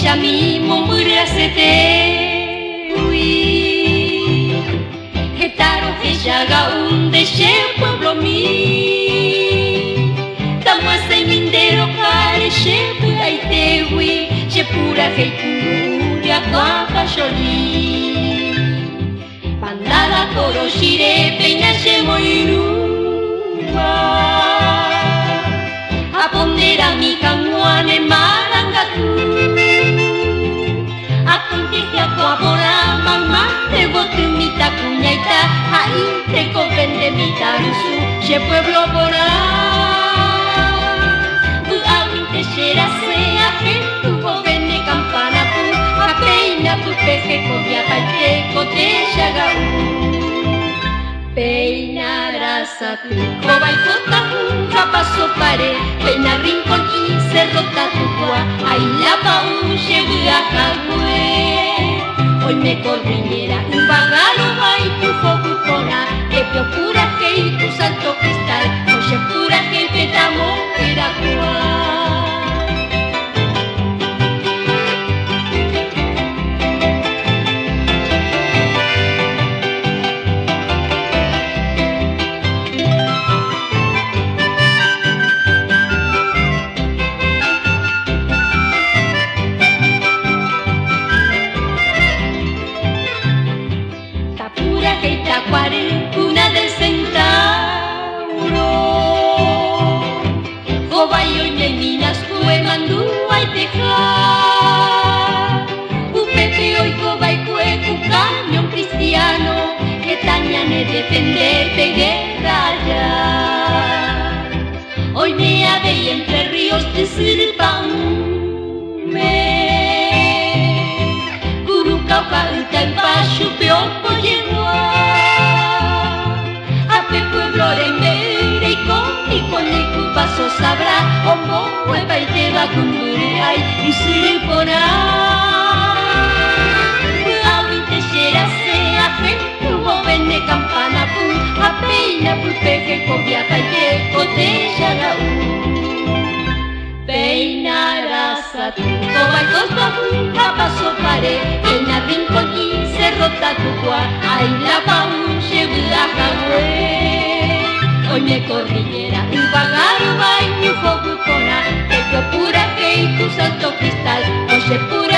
Rohechami mombyry asetégui. Heta rohechaga'u nde che pueblomi. Tamuasẽmi nde rokáre che py'aitégui, che purahéi kuru ryakuã pacholi. Bandada korochire péina che moirũva. Ha ponderami hag̃ua ne marangatu. Akóinte hyakuã porã mayma nde voty mitãkuñaita ha itekove nde mitãrusu che pueblo porã. Vy'aguinte che rasẽ ahendu vove ne campana pu ha péina pype hekoviapaite ko techaga'u. Péina rasaty kóva ikota hũ ha paso pare, péina rincon'i cerro Tatukua ha isla pa'ũ che vy'a hague. Oime cordillera yvága rovái tuhoguy porã, jepe opurahéi ku Salto Cristal, ko che purahéi pe tamo herakuã. Tapurahéi takuary cuna del centauro. Hovái oime Minas kue mandu'aiteha. Upépe oiko va'ekue ku cañón cristiano heta ñane defende pe guerra aja. Oime avei Entre Ríos ysyry pa'ũme. Kuruka oka yta chupe ombojegua. Ha pe pueblo rembe'y reiko nikone ku Paso Sabra omboguepaitéva ku mbyry'ái ysyry porã. Vy'aguinte che rasẽ ahendu vove ne campana pu ha péina pype hekoviapaite ko techaga'u. Péina rasaty kóva Costa hũ ha Paso pare, péina Rincon'i Cerro Tatukua ha isla pa'ũ che vy'a hague. Oime cordillera yvága rovái ñu hovy porã, jepe opurahéi ku Salto Cristal ko che purahéi.